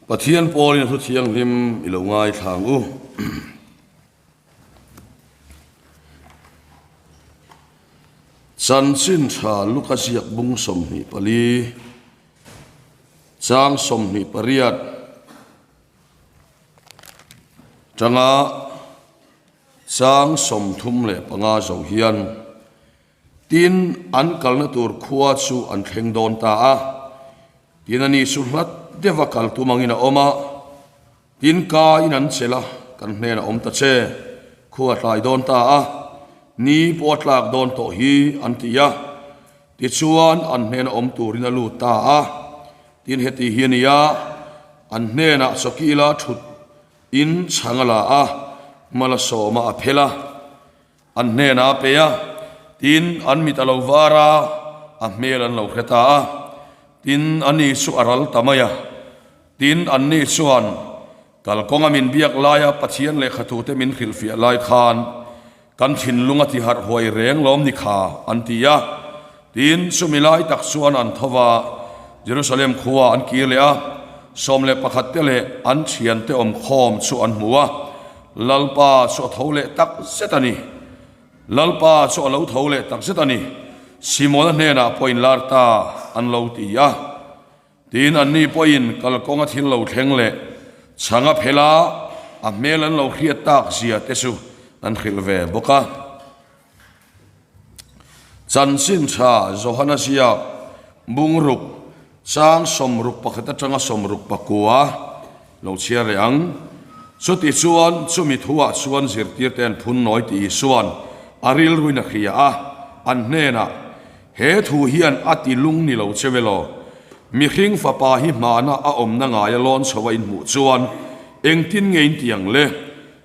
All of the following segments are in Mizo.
Pathian pawlin a thu thianghlim i lo ngaithla ang u. Chanchin tha Luka ziak bung 24, chang 28 tanga chang 35 zo hian Tin, an kalna tur khua chu an thleng dawn ta a. Tin, ani chu hlat deuha kal tum angin a awm a. Tin, ka in an chelh a, kan hnenah awm ta che, khua tlai dawn ta a, ni pawh a tlak dawn tawh hi, an ti a. Tichuan, an hnena awm turin a lut ta a. Tin, heti hi a ni a, an hnenah chawkila thut in chhang a la a, hmala sawma a phel a. An hnenah a pe a, tin, an mit a lo var a, a hmel an lo hre ta a. Tin, ani chu a ral ta mai a. Tin, anni chuan, Kalkawnga min biak laia Pathian lehkhatute min hrilhfiah lai khan kan thinlung a tiharh huai reng lawm ni kha, an ti a. Tin, chumi lai tak chuan an tho va, Jerusalem khua an kir leh a, 11 te leh an thiante awmkhawm chu an hmu a, Lalpa chu a tho leh tak zet a ni. Lalpa chu a lo tho leh tak zet a ni, Simona hnenah pawh inlar ta an lo ti a. Tin, anni pawhin kalkawnga thil lo thleng leh chhang a phel a, a hmel an lo hriat tak zia te chu an hrilh ve bawk a. Chanchin tha Johana ziak bungruk chang 61 atanga 69 lo chhiar leh ang. Chuti chuan chumi thuah chuan zirtirte an phun nawi tih Isua'n a rilruin a hria a, an hnenah, He thu hian a ti lung ni lo che velaw? Mihring fapa hi hmana a awmna ngaia lawn chho a inhmuh chuan engtin nge in ti ang le?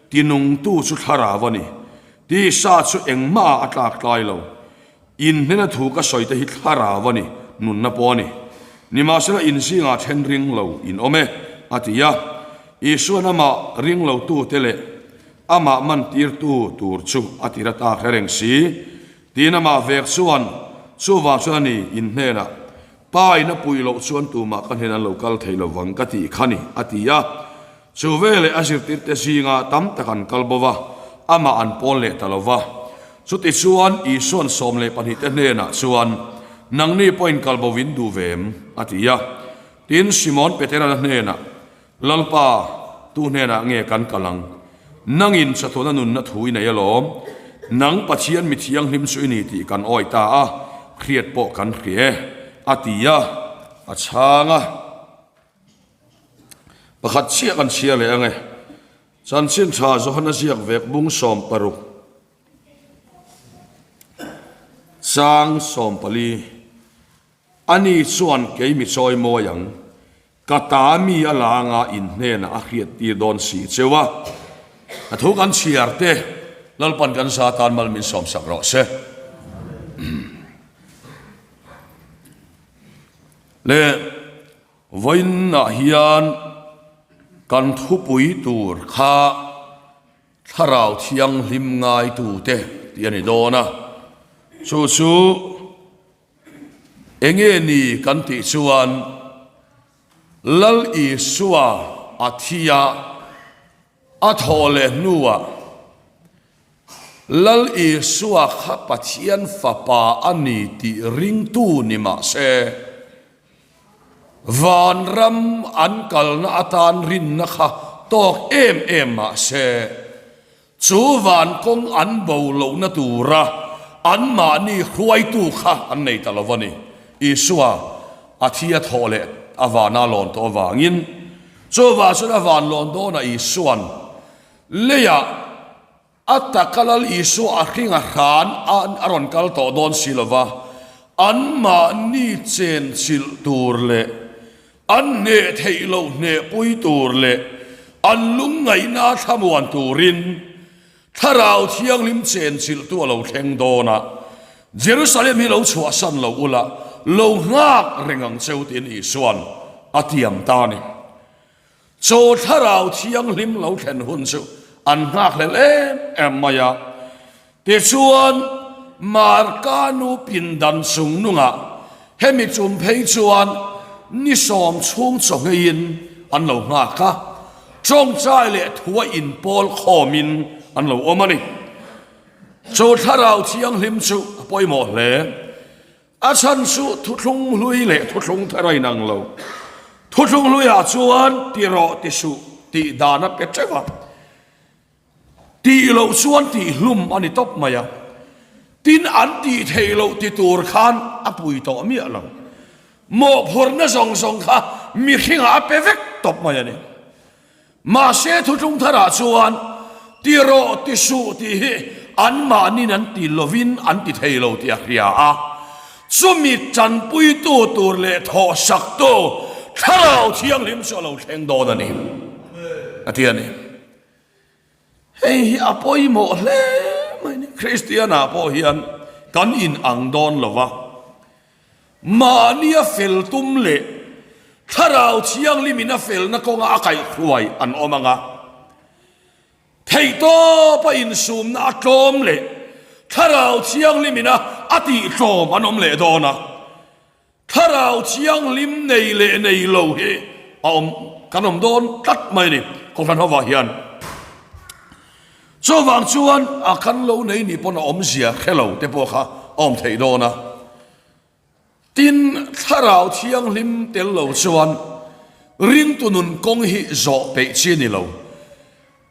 Tinungtu chu thlarau a ni. Tisa chu engmah ah a tlak tlai lo. Inhnena thu ka sawi te hi thlarau a ni, nunna pawh a ni. Nimahsela inzingah then ring lo in awm e, a ti a. Isua'n amah ring lo tute leh amah mantirtu tur chu a ti ra ta hre reng si. Tiin amah vek chuan, Chuvang chuan a ni, in hnenah Pa in a puih loh chuan tumah ka hnen an lo kal thei lovang ka tih kha ni, a ti a. Chu veleh a zirtirte zinga tam tak an kal bo va, amah an pawl leh ta lo va. Chutichuan Isua'n 12 te hnenah chuan, Nangni pawhin kal bo in duh ve em? a ti a. Tin, Simon Petera'n a hnenah, Lalpa, tu hnenah nge kan kal ang? Nangin chatuana nunna thu i nei alawm. Nang Pathian mi thianghlim chu i ni tih kan awi ta a, hriat pawh kan hria e, a ti a, a chhang a. Pakhat chiah kan chhiar leh ang e. Chanchin tha Johana ziak vek bung 60 chang 14. Ani chuan kei mi chawi mawi ang, ka ta mi a la anga in hnenah a hriat tir dawn si cheu a. A thu kan chhiar te Lalpan kan za tan mal min sawmsak rawh se. Le vawiinah hian kan thupui tur kha Thlarau Thianghlim ngaitute tih a ni dawn a, chu chu enge ni kan tih chuan Lal Isua a thi a, a thawh leh hnuah Lal Isua kha Pathian Fapa a ni tih ringtu ni mah se, vanram an kalna atan rinna kha tawk em em mah se, chu van kawng an bo lohna tura anmahni hruaitu kha an nei ta lo a ni. Isua a thi a thawh leh a vana lawn tawh avangin, chuvah chuan a van lawn dawnah Isua'n Leiah a taka Lal Isua a hring a hran a a rawn kal tawh dawn si lo va, anmahni chenchilh tur leh an hneh theih loh hnehpui tur leh an lungngaihna thlamuan turin Thlarau Thianghlim chenchilhtu a lo thleng dawn a, Jerusalem hi lo chhuahsan lo ula, lo nghak reng ang cheu tiin Isua'n a tiam ta a ni. Chaw thlarau thianghlim lo thlen hun chu an nghakhlel em em mai a. Tichuan, Marka nu pindan chung nungah hemi chum phei chuan ni sawm chhung chaw ngeiin an lo nghak a, tawngtai leh thua inpawl khawmin an lo awm a ni. Chu Thlarau Thianghlim chu a pawimawh hle. A chhan chu thuthlung hlui leh thuthlung thar a inang lo. Thuthlung hluiah chuan ti rawh ti suh tih dan a pe teuh a. Tih loh chuan tih hlum a ni tawp mai a, tin an tih theih loh ti tur khan a pui tawh miah lo. Mawhphurhna zawng zawng kha mihringah a pe vek tawp mai a ni. Mahse thuthlung tharah chuan ti rawh ti suh tih hi anmahnin an ti lovin an ti thei lo tih a hria a, chumi tanpuitu tur leh thawhsaktu Thlarau Thianghlim chu a lo thleng dawn a ni, a ti a ni. Hei hi a pawimawh hle mai ni. Kristianah pawh hian kan in ang dawn lo va, mahnia fel tum leh Thlarau Thianghlimin a felna kawnga a kaihhruai an awm ang a, theihtawpa insumna a tlawm leh Thlarau Thianghlimin a a tihtlawm an awm leh dawn a. Thlarau Thianghlim nei leh nei lo hi a awm kan awm dawn tlat mai a ni Kohhran hovah hian. Chuvang chuan a kan lo nei ni pawn a awmzia hre lo te pawh kha a awm theih dawn a. Tin, Thlarau Thianghlim tel lo chuan ringtu nun kawng hi zawh peih chi a ni lo.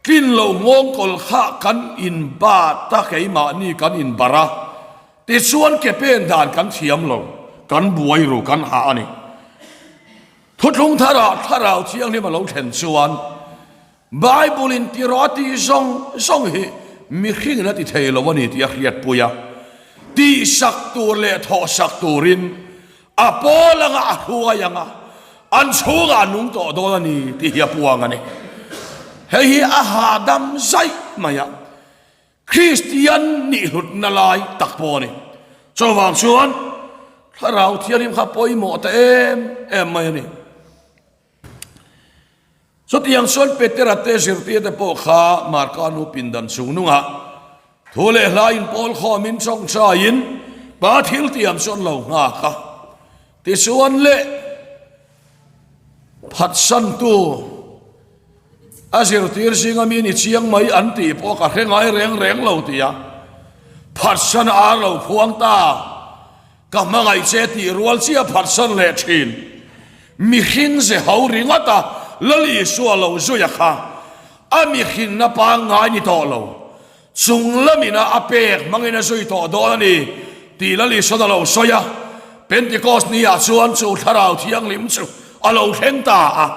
Tlin lo nghawngkawl kha kan in bat a, keimahni kan in barh a, tichuan ke pen dan kan thiam lo, kan buai ru, kan hah a ni. Thuthlung tharah Thlarau Thianghlim a lo thlen chuan Bible in ti rawh a tih zawng zawng hi mihringin a ti thei lo a ni tih a hriatpui a, tihsak tur leh thawhsak turin A pawl anga a hruai anga an chhungah a nung tawh dawn a ni tih hi a puang a ni. Hei hi a hahdam zaih mai a, Kristian nih hlutna lai tak pawh a ni. Chuvang chuan Thlarau Thianghlim kha pawimawh ta em em mai a ni. Chutiang chuan Petera te zirtirte pawh kha Marka nu pindan chung nungah thu leh hla inpawl khawmin tawngtaiin Pa thil tiam chu an lo nghak a. Tichuan le phatsantu a zirtir zinga mi ni chiang mai an tih pawh ka hre ngai reng reng lo tia phatsan a lo khuang ta. Ka hmangaih che tih rual chiah phatsan leh thin. Mihring ze ho ringawt a Lal Isua lo zui a kha a mihrinna pangngai ni tawh lo. Chung lamin a a pek hmangin a zui tawh dawn a ni tih Lal Isuan a lo sawi a. Pentecost ni ah chuan chu Thlarau Thianghlim chu a lo thleng ta a.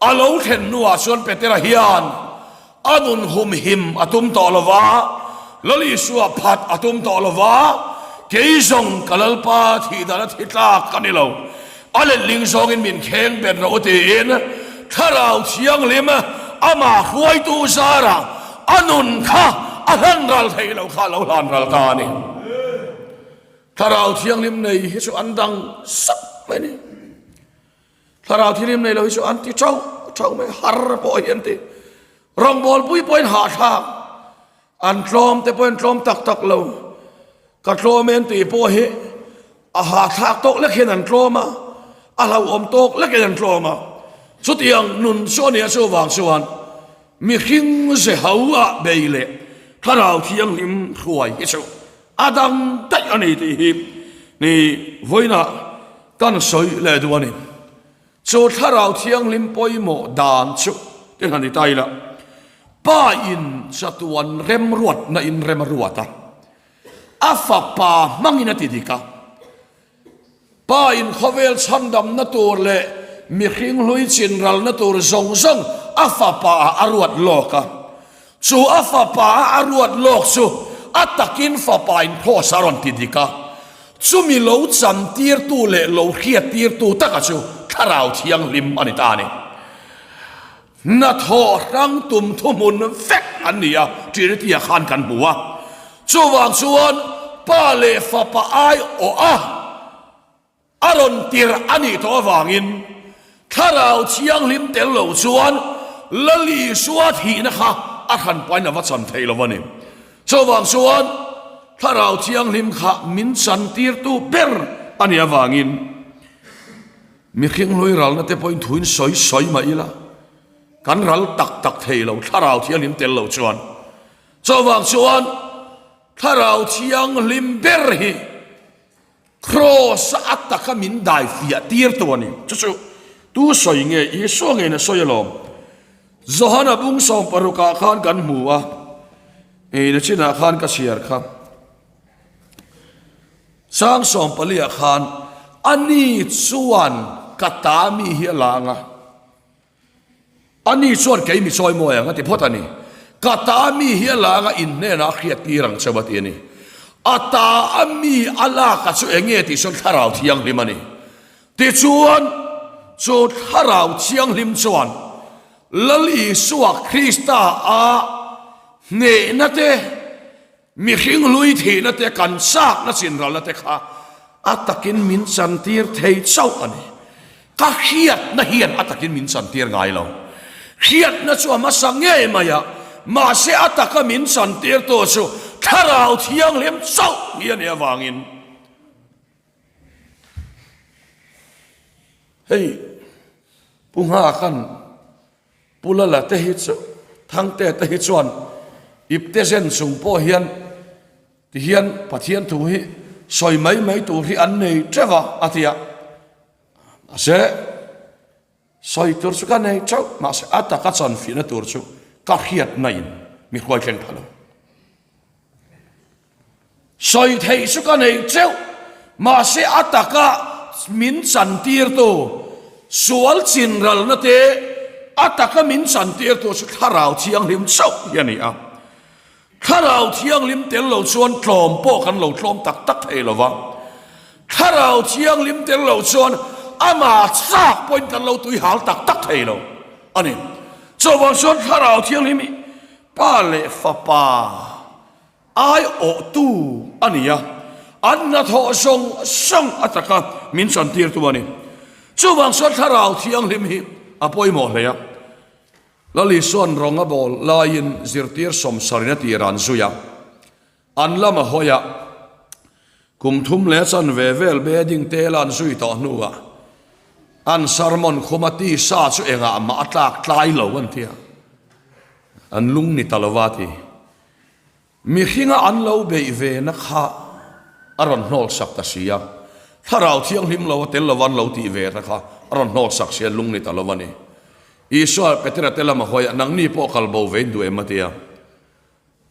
A lo thlen hnuah chuan Petera hian a nun humhim a tum tawh lo va, Lal Isua phat a tum tawh lo va, Kei zawng ka Lalpa thih dan a thi tlak ka ni lo, a letling zawngin min kheng bet rawh u tiin Thlarau Thianghlim amah hruaitu zarah a nun kha a hlan ral theih loh kha a lo hlan ral ta a ni. Thlarau Thianghlim nei hi chu an dang sap mai a ni. Thlarau thilim nei lo hi chu an ti tho tho mai, har pawh hi an ti. Rawngbawlpui pawhin hahthlak, an tlawm te pawhin tlawm tak tak lo. Ka tlawm e an tih pawh hi a hahthlak tawk lek hian an tlawm a, a hlauhawm tawk lekin an tlawm a. Chutiang nun chu a nia chuvang chuan mihring ze ho ah bei leh Thlarau Thianghlim hruai hi chu a dang daih a ni tih hi ni vawiinah Kan sawi leh duh a ni. Chu Thlarau Thianghlim pawimawh dan chu ti hna ni ta ila, Pa in chatuan remruatna in rem a ruat a, a Fapa hmangin a ti dik a. Pa in khawvel chhandamna tur leh mihring hlui chinralna tur zawng zawng a Fapa ah a ruat lawk a. Chu a fapa a a ruat lawk chu a takin fapa in Kraws a rawn ti dik a, chumi lo chantirtu leh lo hriattirtu taka chu Thlarau Thianghlim a ni ta a ni. Hnathawh hrang tum thuhmun vek an ni a, Trinity-ah khan kan hmu a. Chuvang chuan Pa leh Fapa aiawh a. A rawn tirh a nih tawh avangin Thlarau Thianghlim tel lo chuan Lal Isua thihna kha a hranpain a va chan thei lo a ni. Chuvang chuan Thlarau Thianghlim kha min chantirtu ber a nih avangin. Mihring hlui ralna te pawhin thuin sawi sawi mah ila, kan ral tak tak thei lo, Thlarau Thianghlim tel lo chuan. Chuvang chuan Thlarau Thianghlim ber hi Kraws-a a taka min dai fiah tir tu a ni. Chu chu tu sawi nge? Isua ngeiin a sawi alawm. Johana bung sawmparukah khan kan hmu a, eina chinah khan ka chhiar kha. Chang sawmpaliah khan ani chuan ka ta mi hi a lang a, ani chuan kei mi chawi mawi ang a ti phawt a ni. Ka ta mi hi a lang a, in hnenah a hriat tir ang cheu a ti a ni. A ta a mi a lak a chu eng nge tih chuan Thlarau Thianghlim a ni. Tichuan, chu Thlarau Thianghlim chuan Lal Isua Krista a hnehna te, Mihring hlui thihna te, kan chakna chinralna te kha a takin min chantir thei chauh a ni. Ka hriatna hian a takin min chantir ngai lo. Hriatna chu a hmasa ngei mai a, mahse a taka min chantirtu chu Thlarau Thianghlim chauh hi a nih avangin hei Pu Nghaka'n Pu Lala te hi chu, Thangte te hi chuan ipte zen chung pawh hian ti hian Pathian thu hi sawi mai mai tur hi an nei teuh a, a ti a. Mahse, sawi tur chu ka nei teuh, mahse a taka chanfihna tur chu ka hriatna in mi hruai thleng pha lo. Sawi theih chu ka nei teuh, mahse a taka min chantirtu sual chinralna te a taka min chantirtu chu Thlarau Thianghlim chauh hi a ni a. Thlarau Thianghlim tel lo chuan tlawm pawh kan lo tlawm tak tak thei lo va. Thlarau Thianghlim tel lo chuan ama chak pawhin kan lo tuihal tak tak thei lo a ni. Chuvang chuan Thlarau Thianghlim hi Pa leh Fapa aiawhtu a ni a, an hnathawh zawng zawng a taka min chantirtu a ni. Chuvang chuan Thlarau Thianghlim hi a pawimawh hle a. Lal Isua'n rawng a bawl laiin zirtir sawmsarin a tir an zui a, an lam a hawi a, kum thum leh chanve vel bedding te la an zui tawh hnuah an sermon khuma tisa chu engah mah a tlak tlai lo an ti a, an lung ni ta lova ti. Mihringa an lo beih ve na kha a rawn hnawl sak ta si a, Thlarau Thianghlim lo a tel lova an lo tih ve ta kha a rawn hnawl sak si a, lung ni ta lo a ni. Isua Petera te lam a hawi a, Nangni pawh kal bo ve in duh em? a ti a.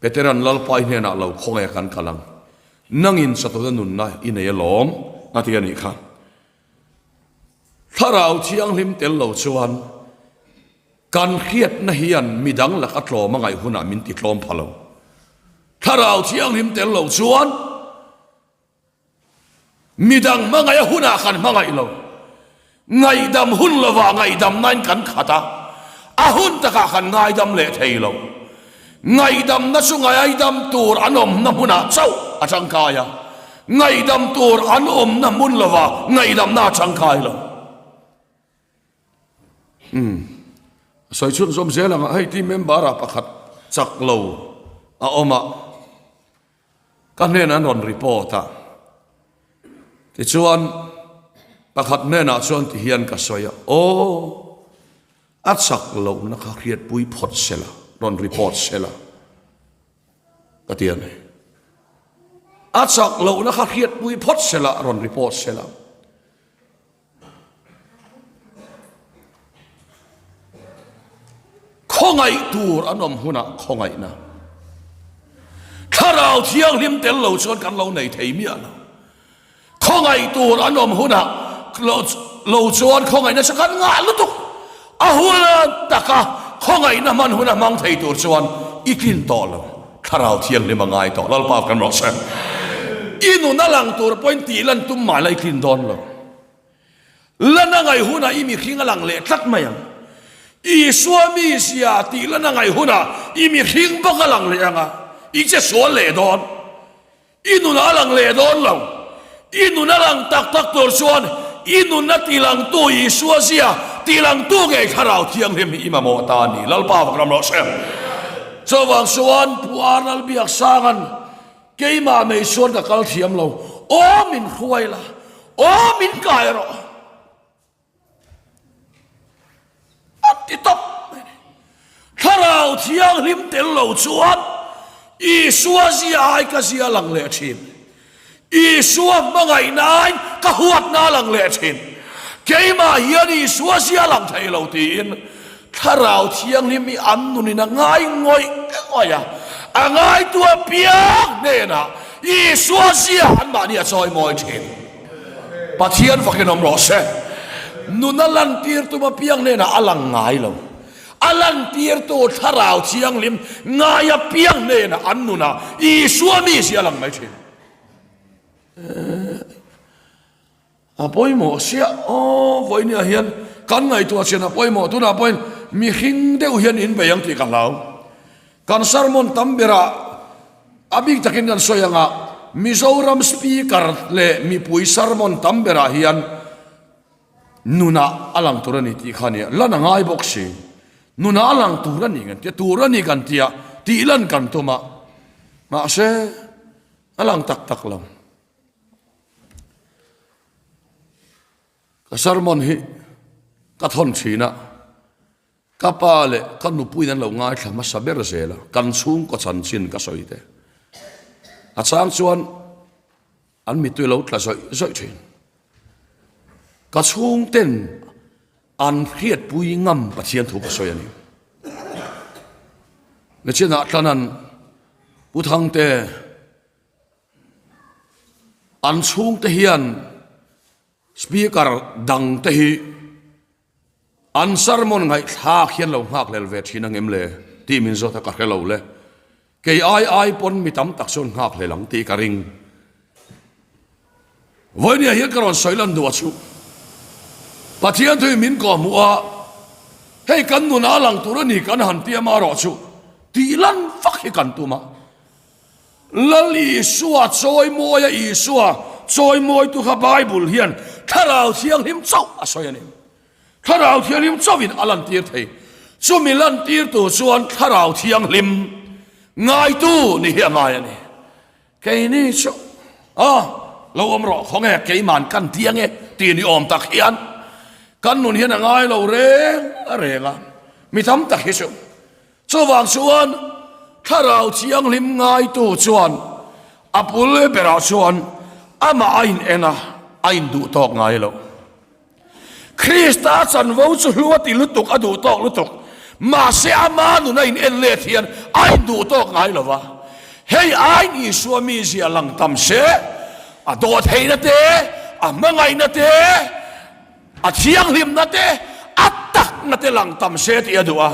Petera'n Lalpa i hnenah lo khawnge kan kal ang, nangin chatuana nunna i nei alawm, a ti a nih kha. Thlarau Thianghlim tel lo chuan kan hriatna hian midang laka tlawm a ngaih hunah min ti tlawm pha lo. Thlarau Thianghlim tel lo chuan midang hmangaih a hunah kan hmangaih lo. Ngaihdam hun lovah ngaihdamnain kan khat a, a hun takah kan ngaidam leh thei lo. Ngaihdamna chu ngaihdam tur an awmna hmunah chauh a tangkai a, ngaihdam tur an awmna hmun lovah ngaihdamna a tangkai lo. Umm, a sawi chhunzawm zel ang a, hei team member-ah pakhat chak lo a awm a, ka hnenah an rawn report a, tichuan pakhat hnenah chuan tihian ka sawi a, Aw. A chak lohna kha hriatpui phawt se la, rawn report se la ka ti a ni. A chak lohna kha hriatpui phawt se la, rawn report se la. Khawngaih tur an awm hunah khawngaihna. Thlarau Thianghlim tel lo chuan kan lo nei thei miah lo. Khawngaih tur an awm hunah lo chuan khawngaihna chu kan ngah lutuk. A hun taka khawngaihna hman huna hmang thei tur chuan i tlin tawh lo. Thlarau Thianghlim a ngai tawh. Lalpa kan rawh se. I nun a lang tur pawhin tih lan tum mah la i tlin dawn lo. Lan a ngaih hunah i mihring a lang leh tlat mai ang. Isua mizia tih lan a ngaih hunah i mihring bawk a lang leh ang a, i che sual leh dawn. I nun a lang leh dawn lo. I nun a lang tak tak tur chuan i nunna tilangtu Isua zia tilangtu ngei Thlarau Thianghlim hi i mamawh ta a ni. Lalpa vak ram rawh se. Chuvang chuan Pu Arnold Biaksanga'n keimah mei chuan ka kal thiam lo. Aw min hruai la, aw min kai rawh. ti tawp mai a ni. Thlarau Thianghlim tel lo chuan Isua zia ai ka zia lang leh thin. Isua hmangaihna ai ka huatna lang leh thin. Keimah hian Isua zia lang thei lo tiin Thlarau Thianghlim hi an nunin a ngai ngawih ngawih a, a ngaitu apiang hnenah Isua zia anmahni a chawimawi thin. Pathian fakin awm rawh se. Nuna lantir tum apiang hnenah a lang ngai lo. A lantirtu Thlarau Thianghlim ngai apiang hnenah an nunah Isua mi zia lang mai thin. A pawimawh sia aw vawinia hian kan ngaihtuah chian a pawimawh tunah pawhin mihring deuh hian in bei ang tih ka hlau. Kan sermon tam berah a bik takin kan sawi anga Mizoram speaker leh mipui sermon tam berah hian Nunah a lang tur a ni tih kha nia, lan a ngai bawk si. Nunah a lang tur a ni kan tia, tur a ni kan tia, tih lan kan tum a. Mahse, a lang tak tak lo. Ka sermon hi ka thawn thin a, ka pa leh ka nupuiin an lo ngaithla hmasa ber zel a, kan chhungkaw chanchin ka sawi te. A chang chuan An mittui lo tla zawih zawih thin. Ka chhungten an hriatpui ngam Pathian thu ka sawi a ni. Nichinah tlanan Pu Thangte an chhungte hian Speaker dangte hi An sermon ngaihthlak hian lo nghakhlel ve thin ang em le tih min zawt a ka hre lo le. Kei ai ai pawn mi tam tak chuan nghakhlel ang tih ka ring. Vawinia hian ka rawn sawi lan duh a chu. Pathian thu in min kawhhmuh a, hei kan nunah a lang tur a ni kan han tia marawh chu tih lan vak hi kan tum a. Lal Isua chawimawi a Isua chawimawitu kha Bible hian Thlarau Thianghlim chauh a sawi a ni. Thlarau Thianghlim chauhin a lantir thei. Chumi lantirtu chuan Thlarau Thianghlim ngaitu ni hi a ngai a ni. Keini chu a lo awm rawh khawnge keiman kan ti ange tih ni awm tak hian kan nun hian a ngai lo reng a reng a. Mi tam tak hi chu Chuvang chuan Thlarau Thianghlim ngaitu chuan a pul berah chuan amah a in en a, a in duh tawk ngai lo. Krista chanvo chu hlu a ti lutuk, a duh tawk lutuk. Mahse ama nun a in en let hian a in duh tawk ngai lo va. Hei aiin Isua mizia lang tam se, a dawhtheihna te, a hmangaihna te, A thianghlimna te, a takna te lang tam se tih a duh a.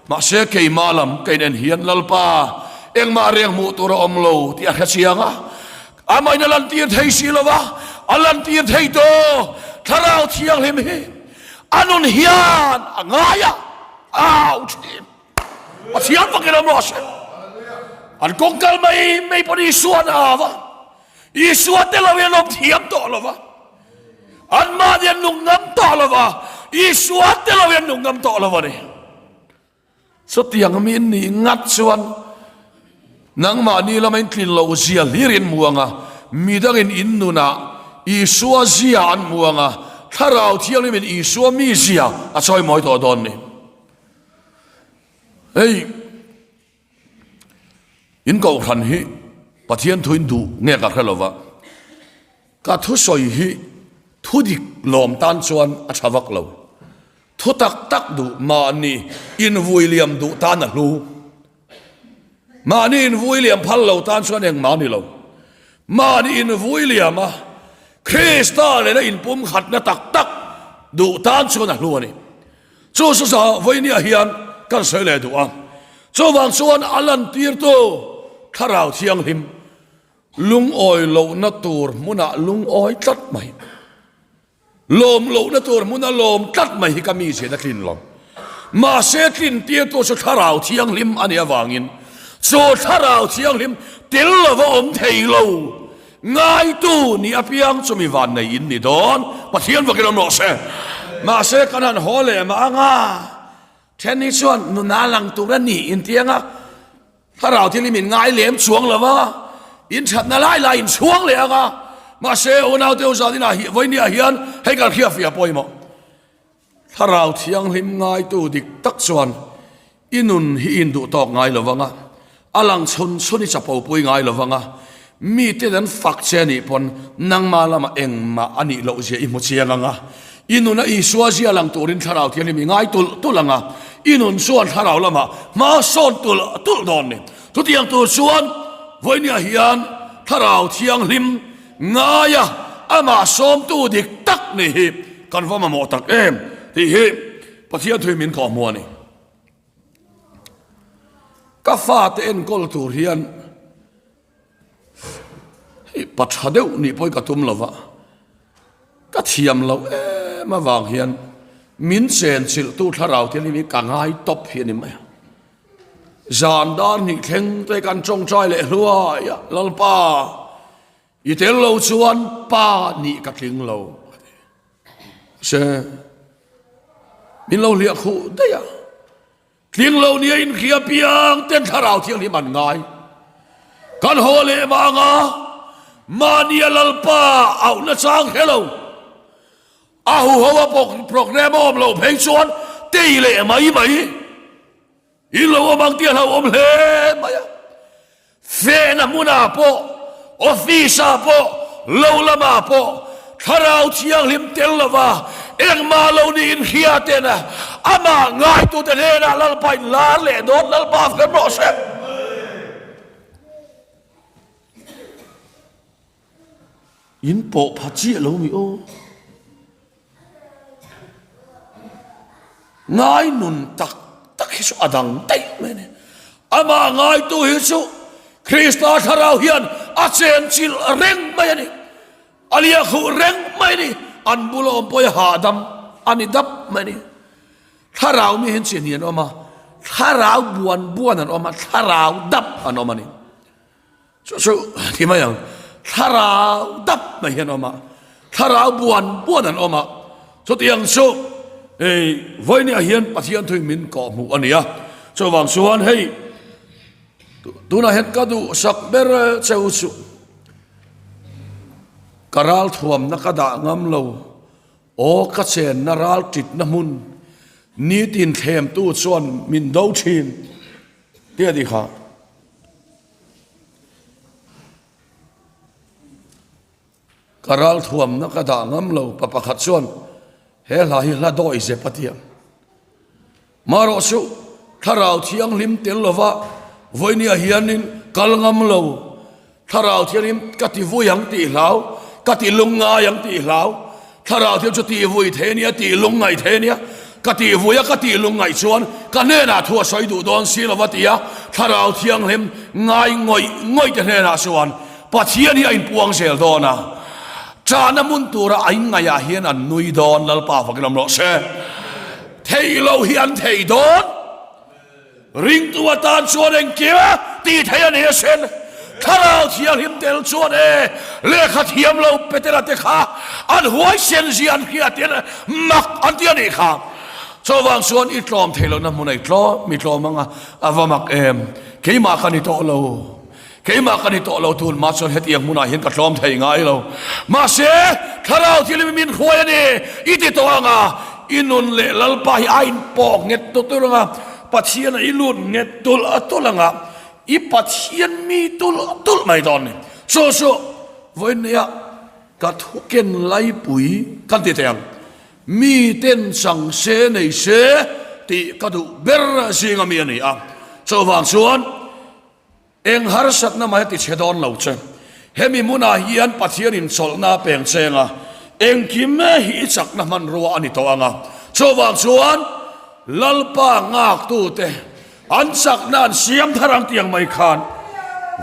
Mahse keimah lam ka inen hian Lalpa, engmah reng hmuh tur a awm lo tih a hre chiang a. Amahin a lantir thei si lo va, a lantir thei tawh. Thlarau Thianghlim hi a nun hian a ngai a, a au thin. Pathian fakin awm rawh se. An kawng kal mai mai pawh Isua'n a au a. Isua te lo hian awm thiam tawh lo va, anmahni an nung ngam tawh lo va, Isua te lo hian nung ngam tawh lo a ni. Chutiang mi in nih ngat chuan nangmahni lama in tlin loh zia hlir in hmu ang a, midangin in nunah Isua zia an hmu ang a, Thlarau Thianghlimin Isua mi zia a chawimawi tawh dawn ni. Hei. In kohhran hi Pathian thuin duh nge ka hre lova, ka thusawi hi thu dik lawm tan chuan a tha vak lo. Thu tak tak duh mahni invui liam duh tan a hlu. Mahni invui liam phal lo tan chuan engmah a ni lo. Mahni invui liam a, Krista nena inpumkhatna tak tak duh tan chuan a hlu a ni. Chu saza vawinia hian kan sawi leh duh a, chuvang chuan a lantirtu Thlarau Thianghlim lungawi lohna tur hmunah lungawi tlat mai, lawm lohna tur hmuna lawm tlat mai hi ka mizia a tlin lo. Mahse tlintirtu chu Thlarau Thianghlim a nih avangin chu Thlarau Thianghlim tel lova awm thei lo Ngaitu ni apiang chu mi van nei in ni dawn, Pathian vakin awm rawh se. Mahse kan han haw leh mah anga, then hi chuan nuna lang tur a ni in ti anga, thlarau thil hi min ngai lem chuang lo va, in thatna lai lai in chhuang leh anga, mahse unaute u zan inah hi vawinia hian hei kan hriatfiah pawimawh. Thlarau Thianghlim ngaitu dik tak chuan i nun hi i induh tawk ngai lo vang a, a lang chhun chhun i chapo pui ngai lo vang a, miten an fak che anih pawn nangmah lamah engmah a nih loh zia i hmu chiang ang a, i nuna Isua zia lang turin Thlarau Thianghlim i ngai tulh tulh ang a, i nun chuan Thlarau lamah hma sawn tulh tulh dawn ni. Chutiang tur chuan vawinia hian Thlarau Thianghlim ngaia amah sawmtu dik tak ni hi kan va mamawh tak em tih hi Pathian thui min kawhhmu a ni. Ka fate enkawl tur hian hei pa tha deuh nih pawh hi ka tum lo va, ka thiam loh em avang hian min chenchilhtu thlarau thianghlim hi ka ngai tawp hi a ni mai a. Zan dar hnih thleng te kan tawngtai leh hluai a, Lalpa, i tel lo chuan pa nih ka tling lo a ti. Se, min lo hliah khuh daih a. Tling lo nia inhria piang ten thlarau thianghlim an ngai. Kan haw leh vanga mahnia Lalpa auhna chang hre lo. A huho a programme a awm loh phei chuan tei leh mai mai. In lo awm ang tih a hlauhawm hle mai a. Fehna hmunah pawh, office ah pawh, lo lamah pawh Thlarau Thianghlim tel lova engmah lo niin hria ten amah ngaitute hnenah Lalpa in lar leh dawn Lalpa fem rawh se. In pawh pha chiah lo mi aw. Ngai nun tak tak hi chu a dang daih mai a ni. Amah ngaitu hi chu Krista thlarau hian a chenchilh reng mai a ni. A liah khuh reng mai a ni. An bula awm pawh hi hahdam a ni dap mai a ni. Thlarau mi hian chin hi an awm a, thlarau buan buan an awm a, thlarau dap an awm a ni. Chu chu ti mai ang, thlarau dap mai hi an awm a, thlarau buan buan an awm a, chutiang chu hei vawinia hian Pathian thuin min kawh hmuh a ni a, chuvang chuan hei tunah hian ka duhsak ber cheu chu ka ral thuamna ka dah ngam lo, aw ka chenna ral titna hmun nitin thlemtu chuan min do thin tih a ni kha. Ka ralthuamna ka dah ngam lo, pa pakhat chuan he hla hi hla dawi zep a ti a. Marawh chu Thlarau Thianghlim tel lova vawinia hianin kal ngam lo, Thlarau Thianghlim ka ti vui ang tih hlau, ka ti lungngai ang tih hlau, Thlarau Thianghlim chu tih vui thei a nia, tih lungngaih thei a nia, ka tih vui a ka tih lungngaih chuan ka hnenah thu a sawi duh dawn si lo va ti a, Thlarau Thianghlim ngai ngawih ngawih te hnenah chuan Pathian hi a inpuang zel dawn a, chahna hmun tura a inngaihah hian an nui dawn, Lalpa fakin awm rawh se. Theih loh hi an thei dawn. Ringtu atan chuan engkim tih theih a ni asin. Thlarau Thianghlim tel chuan e, lehkha thiam lo Petera te kha an huaisen zia an hriat in mak an ti a nih kha. Chuvang chuan i tlawm theih lohna hmun a i tlawm, i tlawm ang a, a va mak em. Keimah ka ni tawh lo. Keimah ka ni tawh lo tun mah chuan hetiang hmunah hian ka tlawm thei ngai lo. Mahse, Thlarau Thianghlim i min hruai a ni, i ti tawh ang a, i nun leh Lalpa hi a inpawh nghet tulh tulh ang a, Pathian a i lut nghet tulh tulh ang a, i Pathian mi tulh tulh mai dawn a ni. Chu chu vawinia ka thu ken laipui kan ti thei ang. Miten chang se nei se tih ka duh ber zinga mi a ni a. Chuvang chuan. Eng harsatna mai a ti chhe dawn lo che. Hemi hmunah hian Pathianin chawlhna a peng cheng a, engkim hi i chakna hmanrua a ni tawh ang a. Chuvang chuan Lalpa ngaktute an chakna an siam thar ang tiang mai khan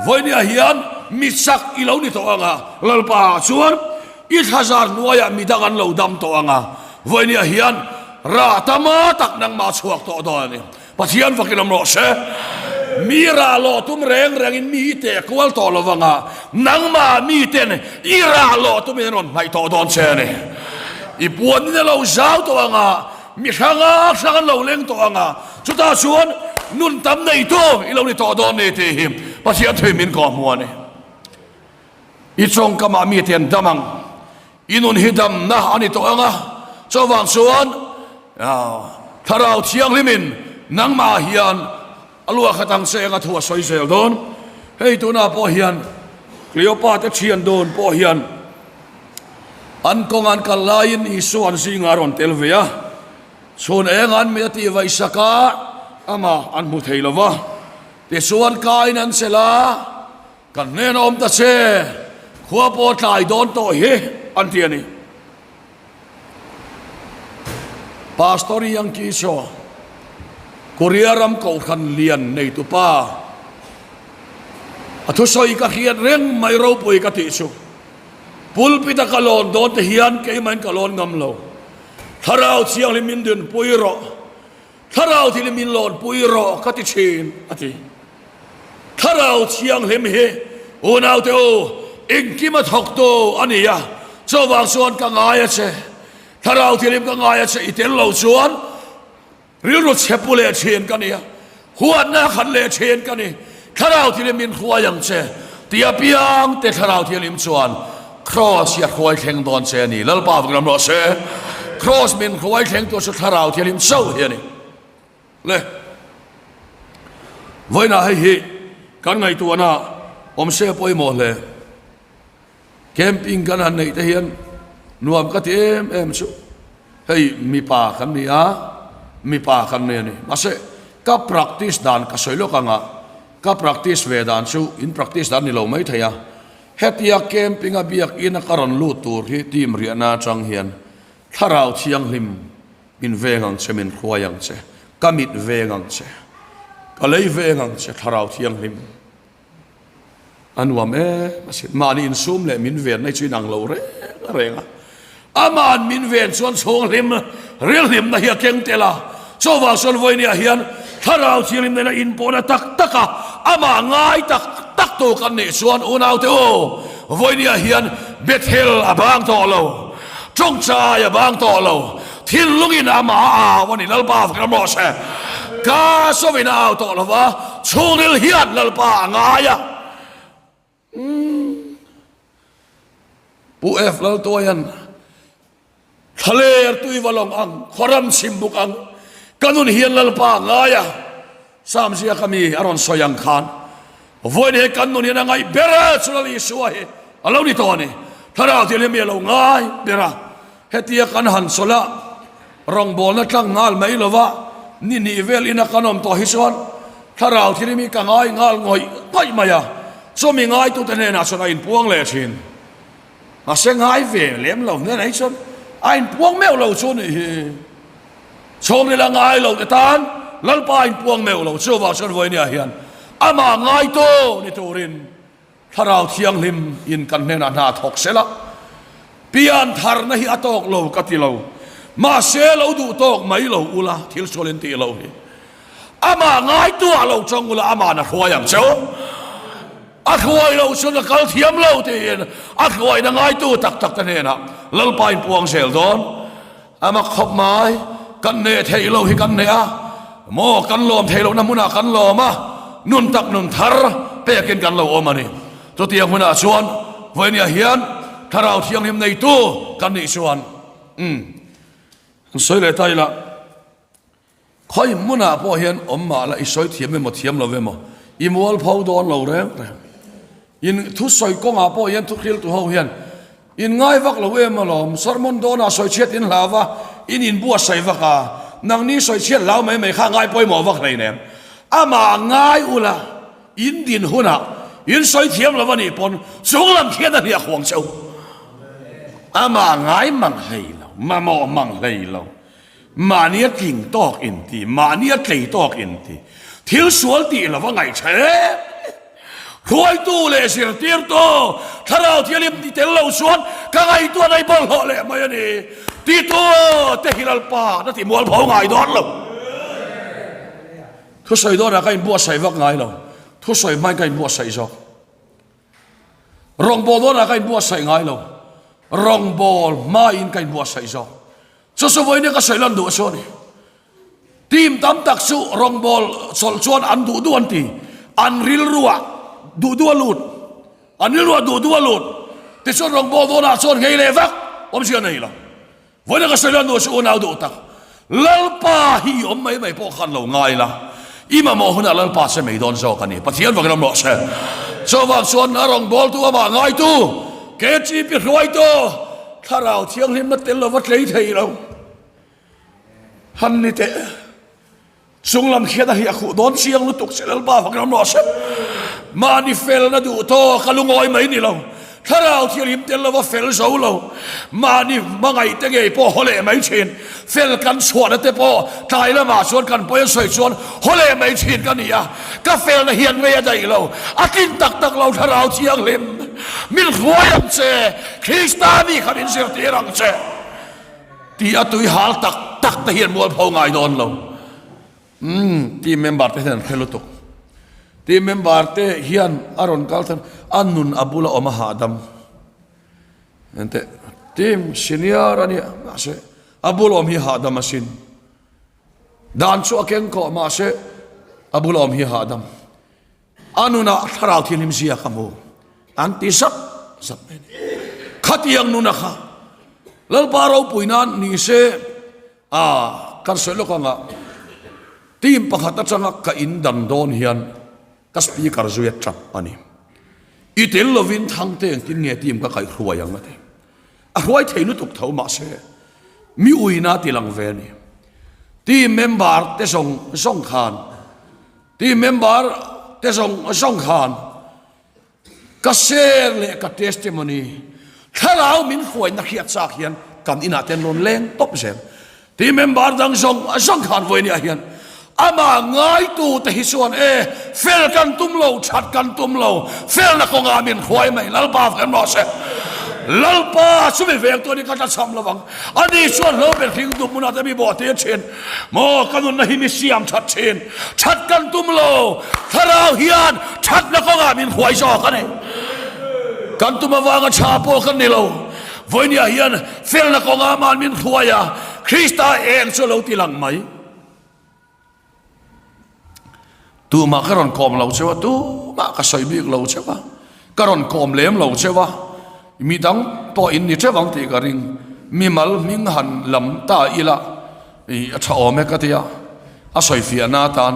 vawinia hian mi chak i lo ni tawh ang a, Lalpa ah chuan i thlazar hnuaiah midang an lo dam tawh ang a, vawinia hian rah tama tak nangmah chhuak tawh dawn a ni. Pathian fakin awm rawh se. Mi rah lawh tum reng rengin mi i teh kual tawh lo vang a, nangmah miten i rah lawh tumin an rawn hnaih tawh dawn che a ni. I puanin a lo zau tawh ang a, mi hranga hrang an lo leng tawh ang a, chutah chuan nun tam neitu i lo ni tawh dawn ni tih hi Pathian thuin min kawhhmuh a ni. I tawngkamah mite an dam ang, i nun hi damna a ni tawh ang a, chuvang chuan. Thlarau Thianghlimin nangmah hian a luahkhat ang che eng a thu a sawi zel dawn. Hei tunah pawh hian Kleopa te thian dawn pawh hian an kawng an kal laiin Isua an zingah a rawn tel ve a, chhun eng an mit a tih vaihsak a, amah an hmu thei lo va. Tichuan kain an chelh a, Kan hnena awm ta che, khua pawh tlai dawn tawh hi, an ti a ni. Pastor Yankee Cho, Korea ram kohhran lian neitupa, a thusawi ka hriat reng mai ropui ka tih chu, Pulpit a ka lawn dawn te hian keimahin ka lawn ngam lo. Thlarau Thianghlim min dinpui rawh. Thlarau thil hi min lawnpui rawh ka ti thin, a ti. Thlarau Thianghlim hi unaute u, engkim a thawktu a ni a, chuvang chuan ka ngai a che. Thlarau Thianghlim ka ngai a che, i tel lo chuan rilru chhe pu leh thin ka ni a, huatna khat leh thin ka ni. Thlarau Thianghlim min hruai ang che, ti apiang te Thlarau Thianghlim chuan Kraws hi a hruai thleng dawn che a ni. Lalpa vang lam rawh se. Kraws min hruai thleng tur chu Thlarau Thianghlim chauh hi a ni. Le. Vawiinah hei hi kan ngaihtuahna awm se pawimawh hle. Camping kan han neih te hian nuam ka ti em em chu. Hei mipa kan ni a, mipa kan nei a ni. Mahse ka practice dan ka sawi lawk anga ka practice ve dan chu in practice dan ni lo mai thei a. Hetia camping a biakinn a ka rawn lut tur hi team riahna atang hian Thlarau Thianghlim min veng ang che, min hruai ang che, ka mit veng ang che, ka lei veng ang che Thlarau Thianghlim. A nuam em asin. Mahni insum leh min ven mai chu inang lo reng reng a. Ama'n min ven chuan chhunghlim rilhlimna hi a keng tel a. Chuvang chuan vawinia hian Thlarau Thianghlim nena inpawhna tak tak a, amah ngai tak tak tu kan nih chuan unaute u, vawinia hian Bethel a bang tawh lo, tawngtai a bang tawh lo, thinlungin amah a au a ni. Lalpa fak ram rawh se. Ka sawin a au tawh lo va, chhungril hian Lalpa a ngai a. Umm. Pu F Laltuaian Thlaler tui va lawng ang, khuaram chhim buk ang, ka nun hian Lalpa a ngai a, Sam ziaka mi a rawn sawi ang khan, vawiin he kan nun hian a ngaih ber a, chu Lal Isua hi a lo ni tawh a ni. Thlarau thil hi mi a lo ngai ber a, hetia kan han chawlh a, Rawngbawlna tlang nghal mai lova ni hnih vel ina kan awm tawh hi chuan thlarau thil hi mi ka ngai nghal ngawih ngawih mai a, chumi ngaitute hnenah chuan a inpuang leh thin. Mahse ngai ve lem lo hnenah hi chuan a inpuang meuh lo chu nih hi. Chhawmril a ngai lo te tan Lalpa a inpuang meuh lo chuvang chuan vawinia hian amah ngaitu ni turin Thlarau Thianghlim in kan hnenah hna thawk sel a, pian tharna hi a tawk lo ka ti lo, mahse lo duh tawk mai lo ula thil sual in tih lo hi. Amah ngaituah lo chang ula amah na hruai ang cheu. A hruai lo chuan ka kal thiam lo tiin a hruaina ngaitu tak tak te hnenah Lalpa in puang zel dawn. A mak khawp mai, kan hneh theih loh hi kan hneh a, maw kan lawm theih lohna hmunah kan lawm a, nun tak nun thar pekin kan lo awm a ni. Chutiang hunah chuan vawinia hian Thlarau Thianghlim neitu kan nih chuan umm an sawi leh ta ila. Khawi hmunah pawh hian awm mah la i sawi thiam emaw thiam lo emaw i mual pho dawn lo reng reng. In thusawi kawngah pawh hian thuhriltu ho hian in ngai vak lo em alawm, sermon dawnah sawi chhiat in hlau va, in inbuatsaih vak a, nangni sawi chhiat hlau mai mai kha ngai pawimawh vak hleinem. Amah ngai ula in din hunah in sawi thiam lo anih pawn chunglam khian a hniak huang cheu. Amah ngai mang hlei lo, mamawh mang hlei lo. Mahni a tling tawk in ti, mahni a tlei tawk in ti, thil sual tih lova ngaih tha em em. Hruaitu leh zirtirtu Thlarau Thianghlim ti tel lo chuan ka ngaihtuahna i bawlhhlawh leh mai a ni. Titu te hi Lalpa na ti mualpho ngai dawn lo. Thusawi dawnah ka inbuatsaih vak ngai lo, thusawi hmain ka inbuatsaih zawk. Rawngbâwl dawnah ka inbuatsaih ngai lo, rawngbâwl hmain ka inbuatsaih zawk. Chu chu vawiin ka sawi lan duh chu a ni. Team tam tak chu rawngbâwl chawlh chuan an duh duh an ti. An rilruah duh duh a lut. An rilruah duh duh a lut. Tichuan rawngbâwl dawnah chuan nghei leh vak awmzia nei lo. Vawiin ka sawi lan duh chu unau duh tak. Lalpa hi i awm mai mai pawh khan lo ngai la, i mamawh hunah Lalpa che mai dawn zawk a ni. Pathian vakin awm rawh se. Chuvang chuan a rawngbawltu amah ngaitu, KGP hruaitu, Thlarau Thianghlimna tel lova tlei thei lo han ni teh. Chunglam khian a hi a khuh dawn chiang lutuk che Lalpa fak ram rawh se. Mahni felna duh tawk a lungawi mai ni lo. Thlarau thianghlim tel lova fel zo lo. Mahni hmangaih te ngei pawh haw leh mai thin. Fel kan chhuahna te pawh tlai lamah chuan kan pawi a sawi chuan haw leh mai thin ka ni a. Ka felna hian rei a daih lo. A tlin tak tak lo Thlarau thianghlim min hruai ang che. Krista mi kha min zirtir ang che. Tih a tui hal tak tak te hian mualpho ngai dawn lo. Umm team member te hian an hre lutuk. Team member te hian a rawn kal than a nun a bula awm a hahdam. Enteh team senior a nia mahse a bula awm hi hahdam asin. Dan chu a keng kawh mahse a bula awm hi hahdam. A nunah thlarau thianghlim zia ka hmu an ti zap zap mai a ni. Khatiang nuna kha Lalpa ropui nan ni se a kan sawi lawk anga team pakhat atanga ka in dan dawn hian ka speaker zui a tap a ni. I tel lovin Thangte engtin nge team ka kaihhruai ang a ti. A hruai thei lutuk tho mahse mi uina ti lang ve a ni. Team member te zawng zawng khan Team member te zawng zawng khan ka share leh ka testimony thlarau min hruaina hriat chak hian kan inah te an rawn leng tawp zel. Team member dang zawng zawng khan vawinia hian amah ngaitu te hi chuan e fel kan tum lo, that kan tum lo, felna kawngah min hruai mai Lalpa fem rawh se. Lalpa chumi veng tuanin ka tlachham lo vang. Ani chuan hlo ber hring dup hmunah te mi bawh tir thin. Maw ka nunna hi mi siam that thin. That kan tum lo. Thlarau hian thatna kawngah min hruai zawk a ni. Kan tum avanga tha pawh kan ni lo. Vawinia hian felna kawngah man min hruai a, Krista eng chu a lo ti lang mai. Tumah ka rawn kawm lo cheu a, tumah ka sawi bik lo cheu a, ka rawn kawm lem lo cheu a, mi dang pawh in ni teuh ang tih ka ring. Mimal hming han lam ta ila ih a tha awm e ka ti a, a sawi fiahna atan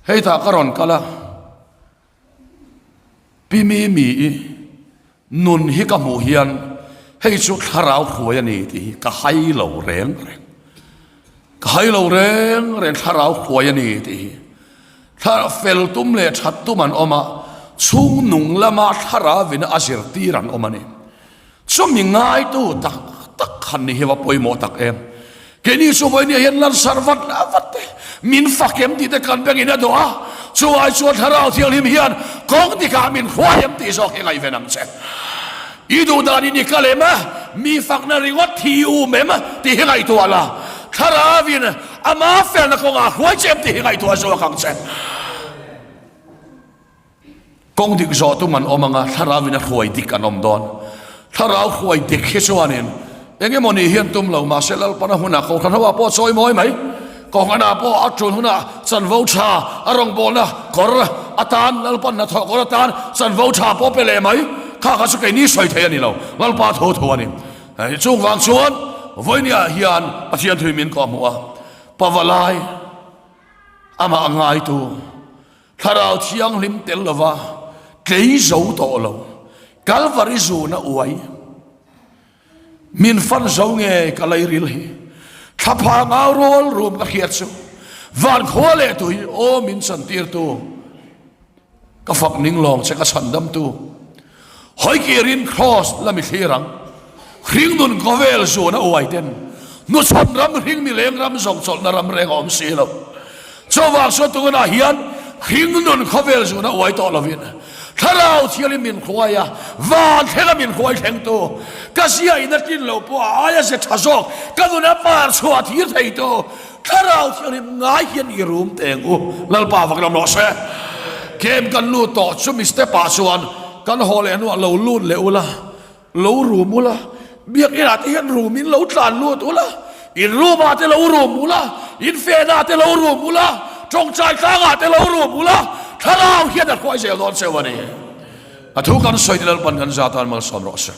hei tah ka rawn kal a. Pi Mimi i nun hi ka hmuh hian hei chu thlarau hruai a ni tih hi ka hai lo reng reng. Ka hai lo reng reng thlarau hruai a ni tih hi. Thla fel tum leh that tum an awm a, chhung nung lama thlarauin a zirtir an awm a ni. Chumi ngaitu tak tak khan ni hi va pawimawh tak em. Keini chu vawinia hian lansar vat vat te, min fak em tih te kan bengin a dawh a, chu ai chuan Thlarau Thianghlim hian kawng dikah min hruai em tih zawk hi ngaihven ang che. I duh danin i kal em a, mi fakna ringawt thi i um em tih hi ngaihtuah la, Thlarauin ama felna kawngah a hruai che em tih hi ngaihtuah zawk ang che. Kawng dik zawh tum an awm anga thlarauin a hruai dik an awm dawn. Thlarau hruai dik hi chuanin eng emaw ni hian tum lo mahse Lalpana hunah Kohhran ho ah pawh chawi mawi mai. Kohhran ah pawh a tul hunah chanvo tha a rawngbawlna kawr atan Lalpan hnathawh kawr atan chanvo tha pawh pe leh mai. Kha kha chu keini sawi thei a ni lo. Lalpa thu thu a ni. Chung vang chuan vawinia hian Pathian thui min kawhhmuh a, Pavalai amah ngaitu Thlarau Thianghlim tel lova tlei zo tawh lo, Kalvari zuna uai min fan zo nge ka leiril hi, Thlapha ngau rual rum ka hriat chu, Van khua leh tui aw min chantirtu, Ka fak ning lawng che ka chhandamtu, Hawikirin Kraws la mi thlir ang, Hringnun khawvel zuna uai ten, Hnuchhawn ram hring mi leng ram zawng chawlhna ram reng a awm si lo. Chuvang chuan tunah hian hringnun khawvel zuna uai tawh lovin Thlarau thialin min hruai a, van thlenga min hruai thlengtu, ka zia in a tlin lo pawh a aia ze tha zawk ka nuna par chhuah thir theitu Thlarau thianghlim ngai hian i rum teng u, Lalpa vak lam rawh se. Camp kan lut tawh chumi step ah chuan kan haw leh hnuah lo lut leh ula, lo rum ula, biakinah te hian rum in lo tlan lut ula, in room ah te lo rum ula, in fan ah te lo rum ula, tawngtai tlang ah te lo rum ula, Thlarau hian a hruai zel dawn cheu a ni. A thu kan sawi te Lalpan kan zat tan malsawm rawh se.